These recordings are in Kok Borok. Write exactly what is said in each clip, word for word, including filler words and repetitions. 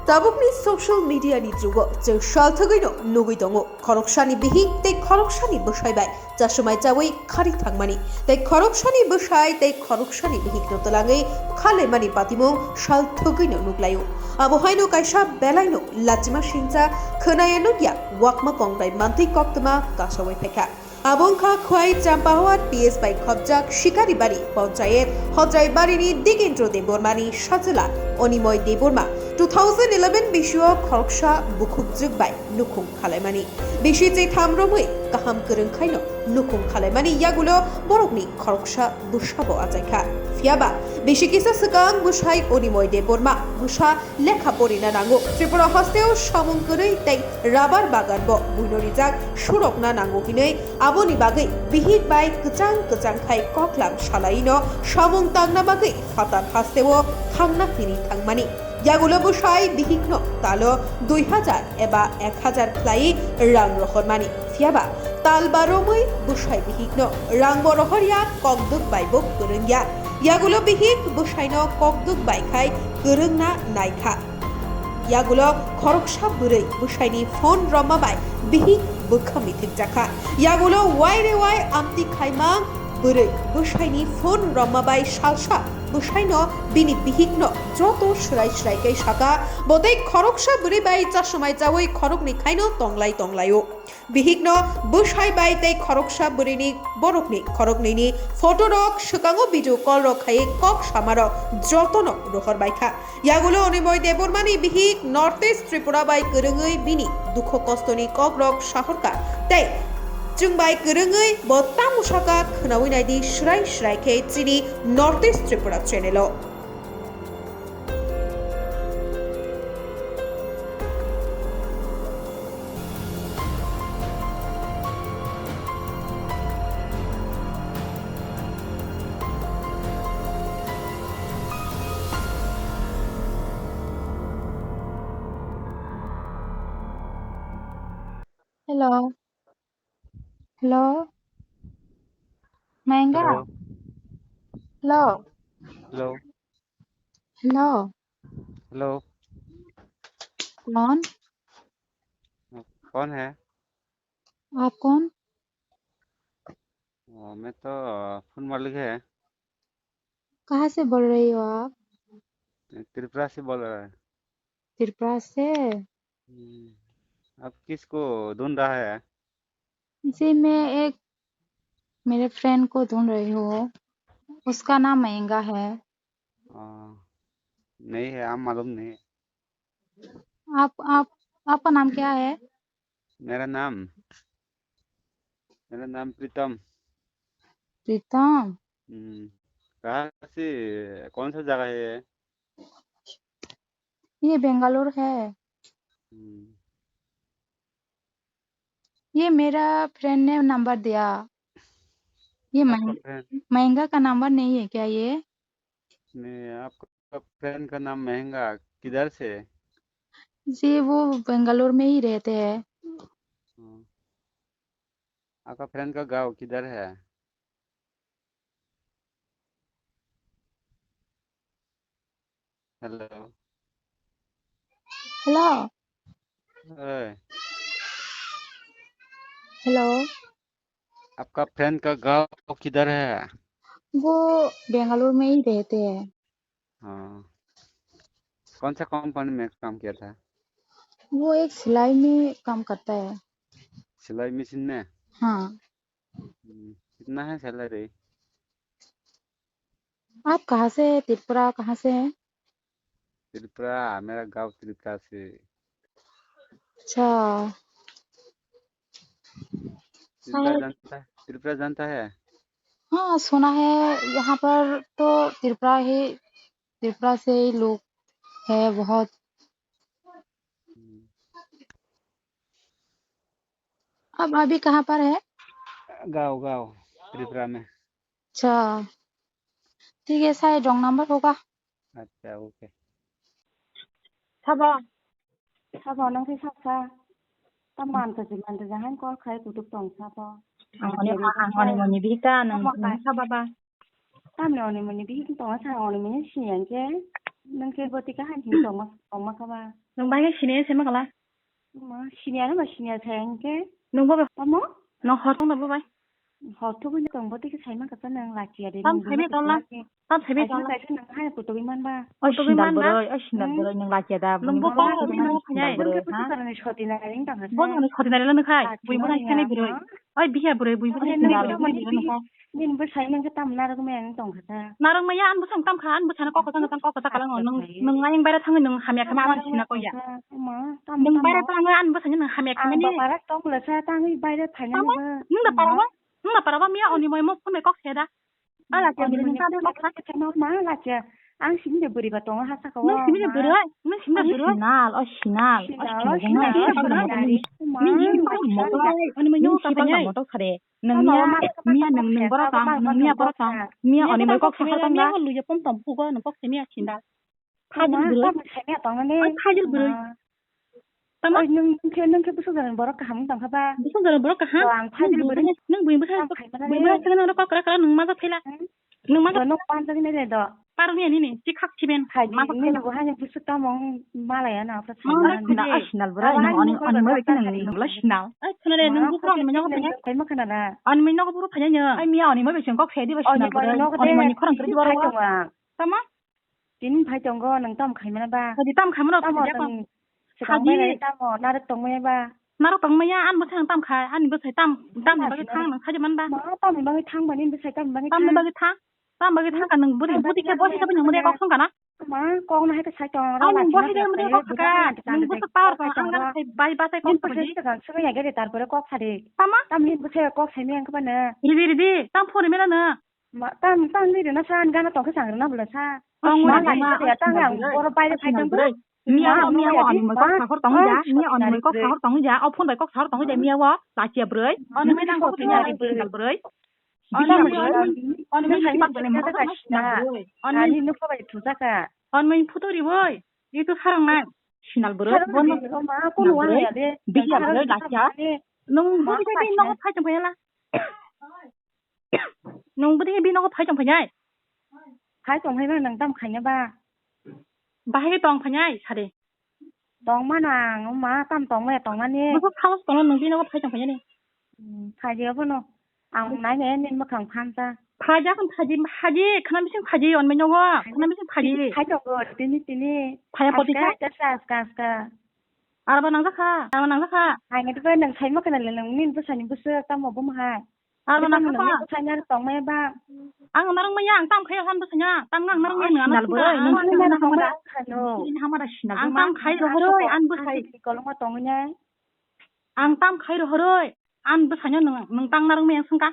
Tabukni social media ni jugo chwng salthogwino nugwi tongo, khoroksani bihik tei khoroksani bwsai bai chasumai chawi khari thangmani, tei khoroksani bwsai tei khoroksani bihikno twlangwi khalaimani patimung salthogwino nuglaio. Abo haino kaisa belaino lachima singcha khwnaya nukya wakma kongrai mantwi koktwma kasawi phaikha. Abo wngkha Khwai Champahowar P S bai khopjak Shikaribari Ponchayet Hojraibarini Digindro Debbarmani sajwla Onimoy Debbarma two thousand eleven bisio khoroksa bukhukjwk bai nukhung khalaimani. Bisi chitham romwi kaham kwrwng khaino nukhung khalaimani yagulo borokni khoroksa bwsabo achaikha. Phiyaba bisi kisa swkang bwsai Onimoy Debbarma bwsa lekha porina nango. Tripura hasteo samung kwrwi tei rabar bagan bo buino rijak surokna nango hinwi aboni bagwi bihik bai kwchang kwchang khai koklam salaino samung tangna bagwi phatar hasteo thangna hinwi thangmani. Yagulo bwsai bihikno talo dui hajar eba ek hajar khlai rang rohormani. Phiyaba tal baromwi bwsai bihikno rangbo rohorya, kokdwk baibo kwrwngya. Yagulo bihik bwsaino kokdwk bai khai kwrwngna naikha. Yagulo khoroksa bwrwi bwsaini phone romma bai bihik bwkha mithikjakha. Yagulo waire wai amtwi khaimang bwrwi bwsaini phone romma bai salsa bwsaino bini bihikno joto swrai swrai khe saka, bo tei khoroksa bwrwi bai chasumai chawi khoroknwi khaino tonglai tonglaio. Bihikno bwsai bai tei khoroksa bwrwini borokni khoroknwini photo rok swkango video call rok khai kok samarok jotono rohor baikha. Yagulo Onimoy Debbarmani bihik North East Tripura bai kwrwngwi bini dukho kostoni kokrok sahorkha tei chwng bai kwrwngwi bo tamo sakha khwnawi naidi swrai swrai khe chini North East Tripura channel o. Hello. Hello. Mahenga. Hello. Hello. Hello. Hello. Hello. कौन? कौन है? आप कौन? ओ, मैं तो, अ, फूल मालिक है। कहाँ से बोल रही हो आप? मैं त्रिपुरा से बोल रहा है। त्रिपुरा से? हम्म, आप किसको ढूंढ रहा है? जी, मैं एक मेरे फ्रेंड को ढूंढ रही हूँ। उसका नाम महेंगा है। अ, नहीं है, आप मालूम नहीं है। आप, आप, आपका नाम क्या है? मेरा नाम, मेरा नाम प्रीतम। प्रीतम? हम्म, कहाँ से, कौन सा जगह है ये? ये बेंगलुरु है। हम्म। ये मेरा फ्रेंड ने नंबर दिया। ये आपका महें-, फ्रेंड? महेंगा का नंबर नहीं है क्या ये? नहीं, आपका फ्रेंड का नाम महेंगा, किधर से? जी, वो बेंगलुरु में ही रहते हैं। हाँ। आपका फ्रेंड का गांव किधर है? हेलो। हेलो। ओए। हेलो। आपका फ्रेंड का गांव किधर है? वो बेंगलुरु में ही रहते हैं। हाँ। कौन सा कंपनी में काम किया था? वो एक सिलाई में काम करता है। सिलाई मशीन में? हाँ। हम्म, कितना है सैलरी? आप कहाँ से हैं? त्रिपुरा कहाँ से हैं? त्रिपुरा, मेरा गांव त्रिपुरा से। अच्छा। त्रिपुरा शायद जानता है? त्रिपुरा जानता है? हाँ, सुना है, यहाँ पर तो त्रिपुरा ही, त्रिपुरा से ही लोग है बहुत। हम्म। अब अभी कहाँ पर है? गांव, गांव, त्रिपुरा में। अच्छा, ठीक है, शायद रॉन्ग नंबर होगा। अच्छा, okay. Sabo, sabo, nang khe saksa. Ta man kwchwi man rwja hain call khai kutuk tong sabo. Ang oni, ang oni moni bihik ta, nang sabo kai. Sabo ba. Tamni oni moni bihik tong sa, oni moni siyang khe. Nang khe boti kaham hin tongma, tongma kha ba. Nang bai khe sini se ma kala. Ma, sini ano ma sini thai ang khe. Nang bo be. Tamo? Nang hor tong da bo bai. Hor to bini tong boti khe sai ma kha nang lachi ya de. Tam nang sai me boti tong la. Khe. Tam sai me tong la. Kaisa nang hai kutu bi man ba. Oi, kutu bi sindal man ba. Boroi, oi, sindal boroi, nang lachi ya da. Nang bo kong rok ni nang phai nai. Sindal boroi, ha? Sotwi nai ring tong kha. Bo nang sotwi nai la nang khai. Bui mo nai khai boroi. Oi, biya boroi, bui mo nai sindal. Nini bwsai nang khe tam narwk maya wng tong kha ta. Narwk maya, ani bwsai tam kha, ani bwsai no kok kwchang kwchang kok kwchang kalang o. Nwng, nwng ayang baira thangwi nwng hamya khe ma, ani sina kok ya. Nwng baira thangwi ani bwsai nwng hamya khe mani. Ang bara tong le sa tangwi baira phaina. Nwng da para ba, nwng da para ba miya oni moi mo phone bai kok se da. Ala ke nwng ta de kok sa. Ma la ke. Ang simi de bwrwi ba tongo ha saka o. Nwng simi de bwrwi, nwng simi de bwrwi. Sinal, o sinal, o sinal, o sinal, o sinal. Nwng simi de bwrwi. Nwng simi de bwrwi. Nwng miya, miya nwng, nwng borok tong, nwng miya borok tong, miya oni bai kok saha tong da. Miya luya pom tong phugo nwng kok se miya sinda. Phajil bwrwi. Phajil bwrwi. Tama? Oi, nwng, nwng khe, nwng khe bwswk jani borok kaham wng tong kha ba? Bwswk jani borok kaham? Ang phajil bwrwi. Nwng bwrwi bwsa, bwrwi bwsa nwng rok kra kra nwng ma jak phaila. Nwng ma jak. Nwng panjak nai le do. Parwngya nini, si khak siben. Hai, ma nini bo hai, bwswk tamo wng malaya na, apa sinal bwrwi, nwng ani, ani ma bai khe nwng bwla sinal. Ai, khna le, nwng bukro ani ma nyago phai. Phai ma khna na. Ani ma nyago bukro phai nyo. Ai, miya ani ma bai chwng kok sai di ba sinal bwrwi. Ani ma ni khorang kri di ba. Tama? Tini phai tongo, nwng tam khai mano ba? Haji tam khai mano, tamo phai nwng. Haji. Tamo, narwk tong maya ba? Narwk tong maya, ani bwsai tam khai, ani bwsai tam, tam ni bagwi thang nwng khai man ba? Ma, tam ni bagwi thang ba, nini bwsai tam ni bagwi thang? Tam ni bagwi thang, tam bagwi thang ka nwng bwrwi, bwrwi khe bosi khe nwng mode kok song kana? Ma, kok no hai khe sai tong, ani nwng bosi khe mode kok song ka, nwng bwsai power tong, ang gana sai bai batai kok song di. Song ya gede tarpore kok sadi. Tama? Tam nini bwsai kok sai maya wng khe ba no. Ridi, ridi, tam phone mela no. Ma, tang, tang di rina sa, gana tong khe chang rina bwla sa. Tong ma, rina, tang yang boro baire phai tong bwla. Miya, miya o ani moi kok sahor tong ja, miya o ani moi kok sahor tong ja, o phone bai kok sahor tong ja, miya o, lachiya bwrwi. Ani moi nang kok sahor tong ja, bwrwi. Ani moi nang kok sahor tong ja, bwrwi. Ani moi photo ri boi, itu sarang nai. Sinal bwrwi, bono. Ma, kono wang ya de. Biya bwrwi lachiya. Nung bwrwi khe nogo phai tong phai la. Nwng bwdingni bini nogo phai tong phainai? Phai tong phaima nwng tam khaina ba? Bahai khe tong phainai sadi. Tong mano ang, ma tam tong maya tong mani. Bwswk sahos tongno nwng bini nogo phai tong phainani? Hmm, phaidi abono. Ang nai nai nini mwkhang phan ta. Phaidi akhon phaidi, phaidi, khna bising phaidi, onmai nogo, khna bising phaidi. Phai tongo, tini, tini. Phaya poti kha? Aska, aska, aska. Arba nangjak kha, arba nangjak kha. Ang ito ba nwng sai ma khna le nwng nini bwsani bwswk tamo bum hai. Arba nang kha. Nini bwsani ar tong maya ba. Ang narwk maya, ang tam khai han bwsanya, tam ang narwk maya, nang sinal bwrwi, nang sinal hamada. Nini hamada sinal. Ang tam khai rohoroi, ang bwsai. Koloma tong nai. Ang tam khai rohoroi, ang bwsanya nwng, nwng tang narwk maya swngkha.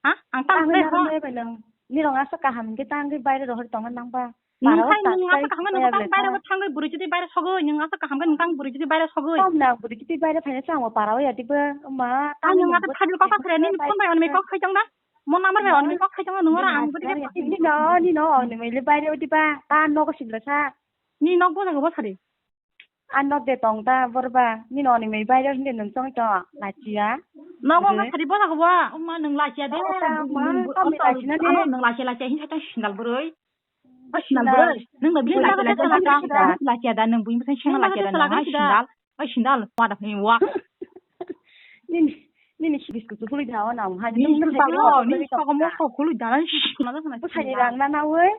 Ha? Ang tang khai rohoroi. Nirong asa kaham khe tang khe baire rohor tong nang ba. Nwng khai nwng asa kaham khe nwng tang baire thangwi bwrwi chiti baire sogwi, nwng asa kaham khe nwng tang bwrwi chiti baire sogwi. Tom na bwrwi chiti baire phaina chang bo para ya diba. Ma, ang nwng asa thabil kok khre nini phone bai onmai kok khai tong da. Mo number bai onmai kok khai tong nwng ora ang bwrwi. Nino, nino onmai le baire diba. Ta nogo sibla sa. Ni nok bo jaga bo sari. A nok de tong ta borba, nini oni mui baire hinde nwng chong to, lachiya. Nogo ma sari bola go ba, umma nwng lachiya de. Nwng lachiya lachiya hin sa tang sinal bwrwi. Sinal bwrwi. Nwng na bini lachiya lachiya da, nwng bini bwsai sengna lachiya da, nwng sindal. Oi sindal, wada hin wa. Nini, nini si biscuit khului da, o nang hai. Nini si biscuit khului da, nini si biscuit khului da. Bwsai rang na na oi.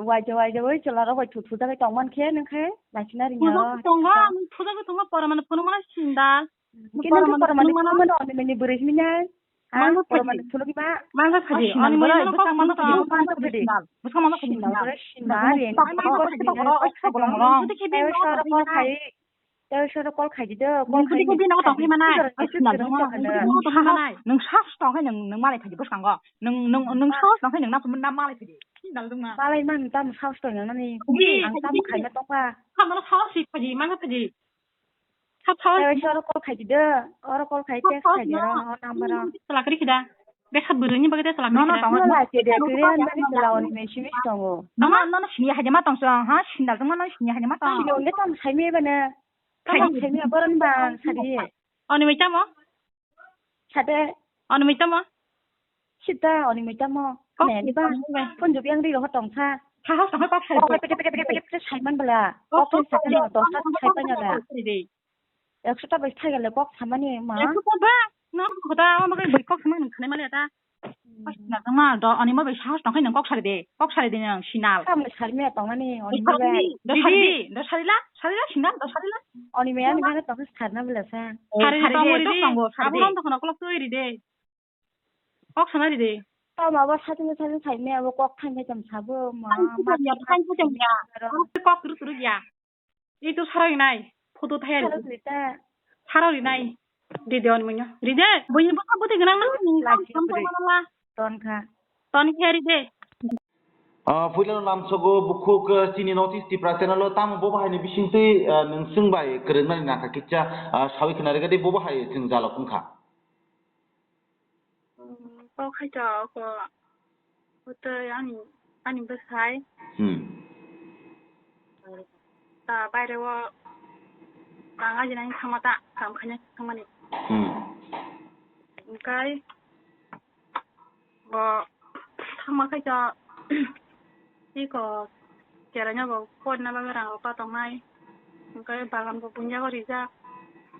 Waija waija oi chwla rok bai thu thu jagwi tong man khe nang khe naisina ring ya. Thu jagwi tongo, ang thu jagwi tongo pora mani phunuk mani sinda. Khe nang khe pora mani phunuk mani oni mani bwrwi simi nai. Mangsa phaji. Pora mani phunuk ma. Mangsa phaji. Ani mani kok mangsa phaji. Mangsa phaji. Bwswk mangsa phaji. Sinda bwrwi sinda. Ani mangsa phaji. Tei soro kol khai di do, kol khai di. Bini nogo tong phai manai. Nwng sahos tong khe nwng, nwng malai phaidi bwskango. Nwng, nwng, nwng sahos tong khe nwng na, na malai phaidi. Malai man tam sahos tong nang nani. Ang tam khai ma tong kha. Khamaro sahos si phaidi, mangsa phaidi. Sahos. Tei soro kol khai di do, oro kol khai text khai di ro, number ro. Salakri khida. Besat bwrwini bagwi tei salakri khida. Nono tongo. Nono la chede kre an bani sala oni me simi tongo. Nono, nono sini haje ma tong so, ha, sindal tong nono sini haje ma tong. Sini onde tam sai me bana. Khai. Khai me boron ba sadi. Oni mai tamo? Sade. Oni mai tamo? Sita oni mai tamo? Kok ne ni ba. Phone jubi ang ri ro tong sa. Sahas tongkhe kok sari. Kok pete pete pete pete pete saiman bela. Kok pete saiman bela. Dosta saiman bela. Sari de. Ekso ta bai thai gale kok samani ma. Ekso ta ba. No khoda ama bai kok samani khane male ta. Sinal tongma do, oni ma bai sahas tongkhe nang kok sari de. Kok sari de nang sinal. Kam sari me tongani oni ma bai. Do sari de, do sari la, sari la sinal, do sari la. Oni me ani ma tong sari na bela sa. Sari de, sari de. Abo non tong kolok tui ri de. Kok sana ri de. Tamo abo sajini sajini saimani abo kok thaimai tong sabo ma. Thaimai tong ya, thaimai tong ya. Kok turu turu ya. Itu sarau nai. Photo thaya ri. Sarau ri ta. Sarau ri nai. Ri de on munya. Ri de. Bui bui bui gwnang nang. Lagi bui. Ton kha. Ton kha ri de. Ah, puilano lamsogo bukhuk, ah, chini North East Tipra channel o tamo bo bahai ni bisingtwi, ah, nwng chwng bai kwrwngmani nangkha kisa, ah, sawi khna rwgadi bo bahai chwng jalok wngkha. Kok hai to ko, ko to ani, ani bwsai. Hmm. Ta baire o tang ajina thangma ta, kam khanya thangmani. Hmm. Hwnkhe bo thangma khe to iko keraino bo porina bagwi rang rok pa tongnai. Hwnkhe bagan bo bunya o rijak,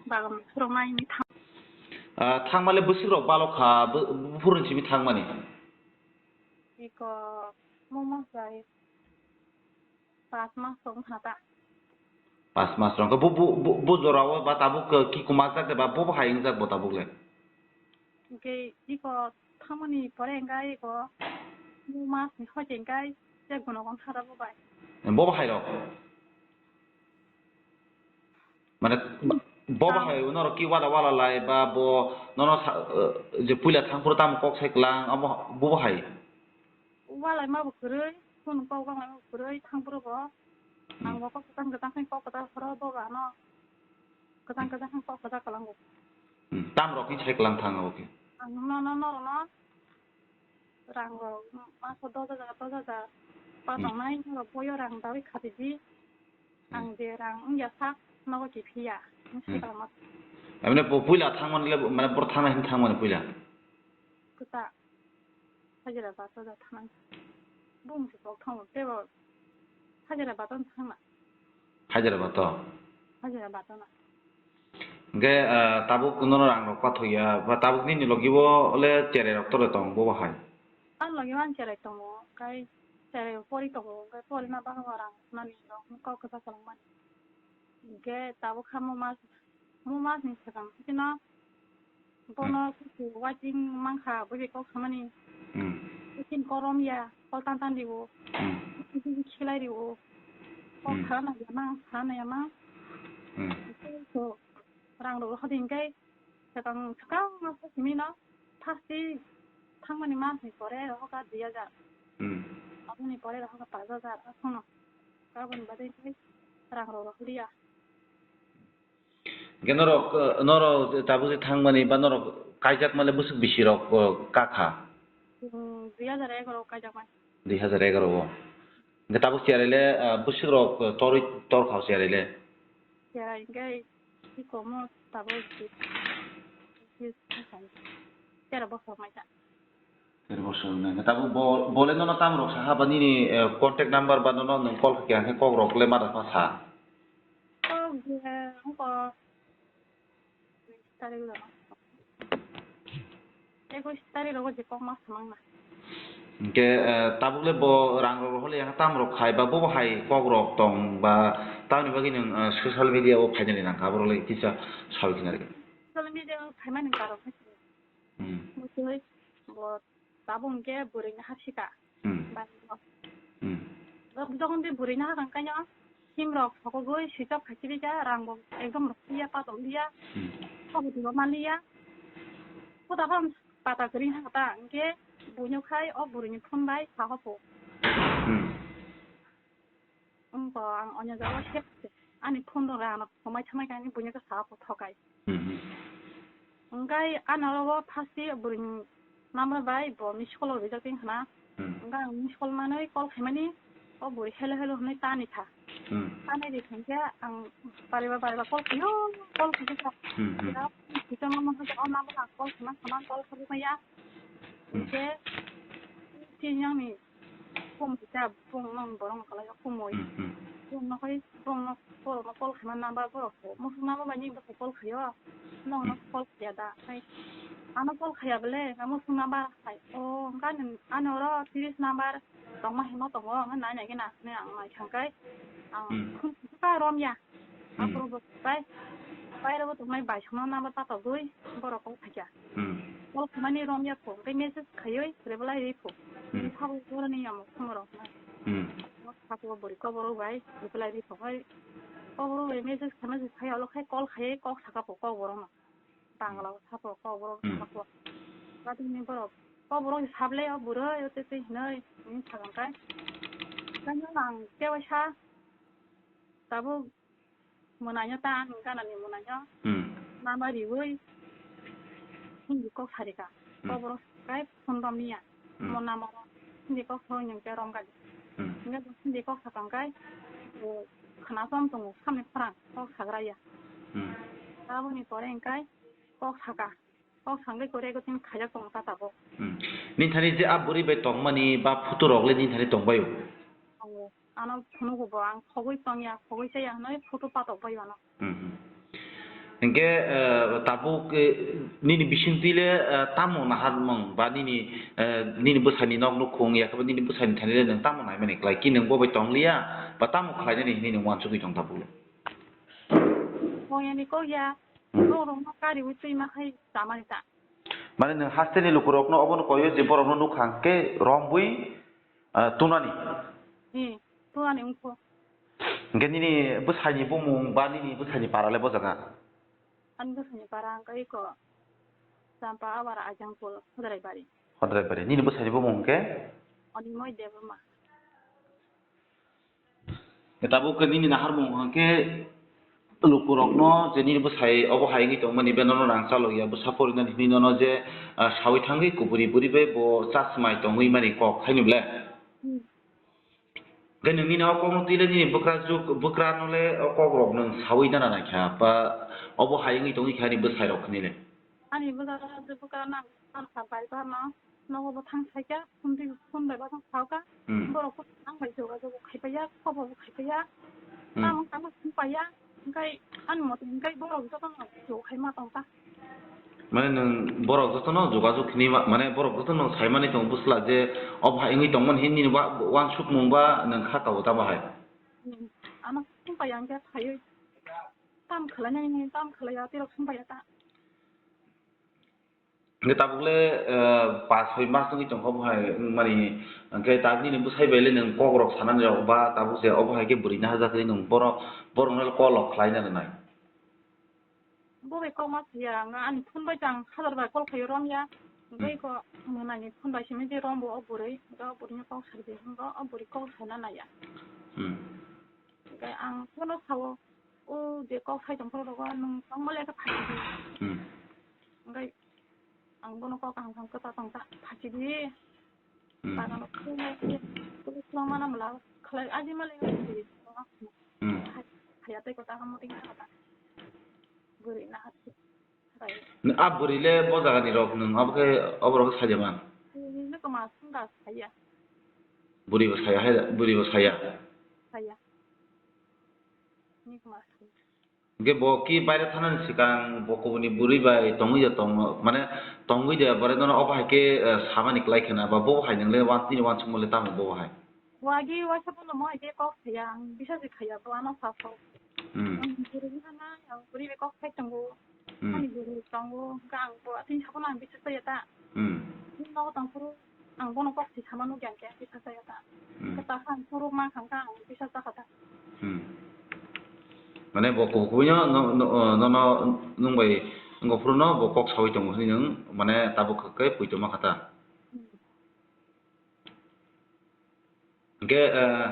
bagan bo phuroknai hwnwi thang. Ah, thangmale bwswk rok balok kha, bu-, buphuruni simi thangmani? Iko mungma sai pas mas rok wngkha ta. Pas mas rok. Bu, bu, bu, bu jora o ba tabuk ki kuma jak de ba bo bo hai wngjak bo tabuk le? Hwnkhe iko thangmani pore hwnkhe iko mungma ni hoite hwnkhe je gunokon khara bo bai. Bo bo hai rok? Mane bo bo hai norok ki wala wala lai ba bo nono sa-, eh, je puila thangphuru tamo kok sai kwlang abo bo bo hai? Walai ma bo kwrwi, phone kok walai ma bo kwrwi thangphuru bo. Hmm. Ang bo kok kwchang kwchang khai kok kwtal phuru bo ba no. Kwchang kwchang khai kok kwtal kwlango. Hmm. Tam rok ni sai kwlang thang abo khe? Ang no no no no. Rang rok maso dos hajar, dos hajar. Hmm. Patongnai norok boyo rang dawi khati di. Hmm. Ang je rang wngya sak nogo kiphiya. Hmm. Sikla mas. Emne bo puila thangmani le, mane bor thangna hin thangmani puila? Kwta. Hajira bato da thang. Bung se kok thang tebo. Hajira bato thangna. Hajira bato? Hajira bato na. Hwnkhe, ah, tabuk nono rang rok pathokya, ba tabuk nini logi bo le cherai rok tore tong bo bahai? Ang logi man cherai tongo, kai cherai pori tongo, kai pori na bagwi rang nani rok kok kwchak kwlwng mani. Hwnkhe tabuk kha mo mas, mo mas ni swkang sino bono waiting mankha, bwrwi kok samani. Hmm. Waiting korom ya, kol tan tan rio. Hmm. Waiting khilai rio. Kok hmm, sana ya mang, sana ya mang. Hmm. Hwnkhe so rang rok hodi hwnkhe swkang swkang mas simi no first thangmani mas ni pore rohoka dui hajar. Hmm. Aboni pore rohoka panch hajar, akhono. Aboni bagwi hwnkhe rang rok rohliya. Hwnkhe norok, eh, norok tabuk je thangmani ba norok kaijakmale bwswk bisi rok, eh, kakha? Hmm, dui hajar egaro kaijakmani. Dui hajar egaro o. Hwnkhe tabuk cherai le, eh, bwswk rok, eh, torwi torkha cherai le? Cherai hwnkhe ikomo tabuk tero bosor maikha. Tero bosor hwnwi. Tabuk bo, bole nono tamo rok saha ba nini, eh, contact number ba nono nwng call khe hwnkhe kok rok le ma da ma sa? Kok je wngkha ekwis tarik rogo. Ekwis tarik rogo je kok ma samang na. Hwnkhe, eh, tabuk le bo rang rok rohor le yang tamo rok khai ba bo bo hai kok rok tong ba tamoni bagwi nwng, eh, social media o phainani nangkha abo rok le kisa sawi khna rwgwi. Social media o phaimani karon khe. Hmm. Mutui bo tabuk hwnkhe bwrwini hapsika. Hmm. Bai bo. Hmm. Bo jokhon tei bwrwini hakang kaino sim rok sokogwi switch off khai sibika, rang bo ekdom rok liya, patok liya. Hmm. Sabo twibo ma liya. Kota phano pata kwrwi hakha ta, hwnkhe buino khai o bwrwini phone bai sahopo. Hmm. Wngkha ang onyo jaga se ani phone rok rano somai thamai khe ani buino khe saha pho thokai. Hmm. Hwnkhe ano oro o first bwrwini number bai bo miss call rok rijak tong khna. Hmm. Hwnkhe ang miss call manwi call khaimani o bwrwi hello hello hwnwi tani kha. Hmm. Tani ri khankhe ang bariba bariba call khaio, call khaikhe kha. Hmm, hmm. Kisa mama khe o number ang call khna khna call khabai maya. Hmm. Hwnkhe tini ani phone kisa, phone nang borok no kalai o phone moi. Hmm, hmm. Phone no khai, phone no, borok no call khaima number borok ko. Mo phone number bai ni borok call khaio. Nang no Hmm. call khaiya da. Khai ano call khaiya bele, amo phone number khai. O, hwnkha ni, ano oro tris number tongma himo tongo, hwnka nai nai khe na, hwnwi ang nai thang kai. Ang Hmm. phone kisa rom ya. Hmm. Aphuru bo pai, pai rw tongnai bai songno number patogwi borok kok phaikha. Hmm. Kok phaimani romya pho, tei message khaiwi reply rwi pho. Hmm. Sabo boroni yamo khumoro. Hmm. Sabo bori koboro bai reply rwi pho, bai koboro bai message khaima se phai olo khai call khaiwi kok saka pho kok borokno. Bangla o sabo kok borok Hmm. saka pho. Badini borok kok borok sable o bwrwi o tei tei hinwi hinwi sakang kai. Kanya ang kewaisa tabuk Mwnaino ta ang ganani mwnaino Hmm. mama riwi Hindi kok sarika. Hmm. Kok borok kai phone romya. Hmm. Mo namaro Hindi kok phone nyung ke rom gadi. Hmm. Hingke Hindi kok sakang kai, eh, khana som tongo samni phrang kok sagra ya. Hmm. Aboni pore hingkai kok saka. Kok sangwi kore eko tin khaijak tongo ta tabuk. Hmm. Nini thani je a bwrwi bai tongmani ba photo rok le nini thani tongbaio? Omo. Ano phunugo bo ang khogwi tongya, khogwi chaya hwnwi photo patok bai mano. Hmm, hmm. Hingke, eh, tabuk, eh, nini bisingtwi le, eh, tamo naharmung ba nini, eh, nini bwsani nok nukhung ya khe ba nini bwsani thani le nwng tamo naimani klai ki nwng bo bai tong liya ba tamo khlainani hinwi nwng uansugwi tong tabuk le? Tong yani kok ya, Hmm. Borok rok no kariwi twi ma khai chamani ta. Mane nwng hasteni lukurokno obono koyo je borokno nukha hwnkhe rombwi, ah, tunani. Hmm, tunani wngkho. Hwnkhe nini bwsaini bumung ba nini bwsaini para le bo jaga? Ani bwsaini para hwnkhe eko Champa Awara Aijangkul Hodraibari. Hodraibari. Nini bwsaini bumung hwnkhe? Onimoy Debbarma. Tabuk khe nini naharmung hwnkhe lukurokno je nini bwsai obo hai wngwi tongmani, be nono rang chalokya, bwsa porinani hinwi nono je, ah, sawi thangwi kuburi buri bai bo chasmai tongwi mani kok haino ble. Hmm. Khe nwng nini o kokno twi le nini bwkra juk, bwkrano le o kokrok nwng sawi dana naikha ba obo hai wngwi tongwi kha ani bwsairok hinwi le? Ani bwkra je bwkra nang, nang kha bai ba no. Nogo bo thang saikha, phone twi, phone bai bo thang saokha. Hmm. Borok bo ang bai jogajogo khaipaiya, khobor bo khaipaiya. Hmm. Tamo tamo thang paiya, hwnkhe ani mote hwnkhe borok jotono jogo khaima tongkha. Mane nwng borok jotono jogajog hinwi ma-, mane borok jotono saimani tongo bwsla je o bahai wngwi tongmani hinwi nini wa-, wansukmung ba nwng kha tabuk ta bahai? Hmm. Ano thang paiya hwnkhe phaiwi tam khwlainani, tam khwlaiya, tirok thang paiya ta. Hingke tabuk le, eh, pas soi mas wngwi tongkha bo hai wngmani, hingke tabuk nini bwsai bai le nwng kok rok sanani rok ba tabuk je obo hai khe bwrwi nahajak hinwi nwng bono, borok no call rok khlai na rwnai? Bo bai kok ma saya, ang ani phone bai tang hazar bar call khaio romya, hingke Hmm. ko mwnani phone bai simi je rombo o bwrwi, hingke o bwrwi no kok sai di, hingke o bwrwi kok sai na naiya. Hmm. Hingke ang phone o sao, o je kok sai tong phone rogo nwng tongma le khe phai di. Hmm. Hingke Ang bono kok kaham kaham kwchak tong ta phachi di. Hmm. Bagano khulumai khe, khulumai mana mala khlai aji mali di. Hmm. Khaya tei kota hamu ting kota. Bwrwi na hati. Rai. A bwrwi le bo jagani rok nwng abo khe, obo rok khe sajaman. Ni koma sung da saya. Bwrwi bo saya hai, bwrwi bo saya. Saya. Ni koma sung. Hingke bo ki baire thanani swkang bo kubuni bwrwi bai tongwi de tong, mane tongwi de, bore nono obo hai khe, eh, samani kwlai khe na, ba bo hai nwngle wan-, tini wansukma le tamo bo hai? Wagi waisa bono mo hai khe kok saya, ang bisasi khaya bo ano sa sao. Hmm. Ang bwrwi hana, ang bwrwi bai kok sai tongo. Hmm. Ani bwrwi tongo, hingke ang bo atini sabono ang bisas saya ta. Hmm. Nogo tongphuru ang bono kok si sama nukya hingke, bisa saya ta. Hmm. Khe ta kha ang phuru ma khang kha ang bisa ta kha ta. Hmm. Mane bo kubui kubui no, no, no, no, no, nwng bai wngkha phuru no bo kok sawi tongo hinwi nwng mane tabuk khe pui tongma kha ta. Hmm. Hingke, eh,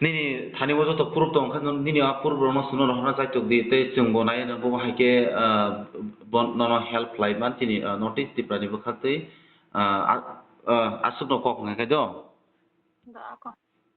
nini thani o joto proof tong khe, nini a proof rokno chwngno rohorna chaitok di, tei chwngbo nai no bo hai khe, eh, bo nono help khlai man chini, eh, North East Tripura ni bwkhak tei, eh, a-, eh, aswkno kok hwnka khe do. Da, ako.